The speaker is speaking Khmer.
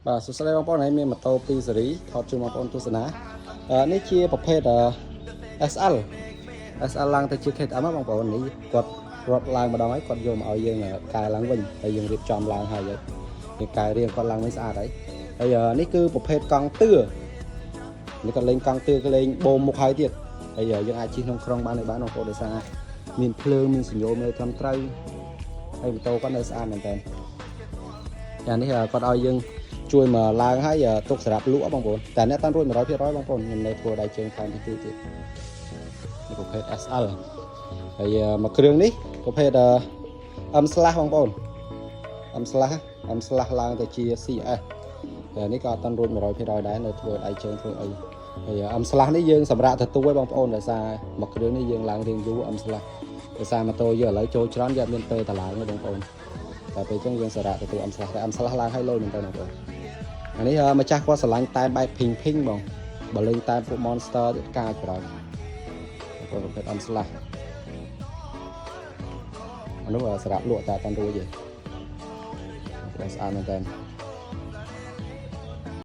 បាទសួស្តីបងប្អូនហើយមានម៉ូតូ2ស៊េរីថតជូនបងប្អូនទស្សនានេះជាប្រភេទSL SL ឡើងទៅជា KTM ហ៎បងប្អូននេះគាត់រត់ឡើងម្ដងហើយគាត់យកមកឲ្យយើងកែឡើងវិញហើយយើងរៀបចំឡើងហើយយើងកែរៀងគាត់ឡើងវិញស្អាតហើយហើយនេះគឺប្រភេទកង់ទឿនេះគាត់លេងកង់ទឿគឺលេងបូមមុខហើយទៀតហើយយើងអាចជិះក្នុងក្រុងបានទេបានបងប្អូនដោយសារមានភ្លើងមានសញ្ញោមើលត្រឹមត្រូវហើយម៉ូតូគាត់នៅស្អាតមែនតើយ៉ាងនេះគាត់ឲ្យយើងជួយមកឡើងហើយទុកសម្រាប់លក់បងប្អូនតែអ្នកតាន់រួច100%បងប្អូនខ្ញុំនៅធ្វើដៃជើងថែមទីទៀតនេះប្រភេទ SL ហើយមួយគ្រឿងនេះប្រភេទ M slash បងប្អូន M slash M slash ឡើងទៅជា CS ហើយនេះក៏អត់តាន់រួច100%ដែរនៅធ្វើដៃជើងធ្វើអីហើយ M slash នេះយើងសម្រាប់ទទួលឲ្យបងប្អូនដោយសារមួយគ្រឿងនេះយើងឡើងរៀងយូរ M slash ដោយសារម៉ូតូយើងឥឡូវចូលច្រើនយើងអត់មានពេលតឡើងទេបងប្អូនតែពេលអញ្ចឹងយើងសម្រាប់ទទួល M slash តែ M slash ឡើងឲ្យលយមែនតើបងប្អូនអានេះម្ចាស់គាត់ស្រឡាញ់តែបែប ping ping បងបើលេងតែពួក monster ទៀតកាចប្រហែលបងប្អូនប្រភេទ M slash អានោះសម្រាប់លក់តែអត់តាន់រួចទេបងប្អូនស្អាតមែនតើ។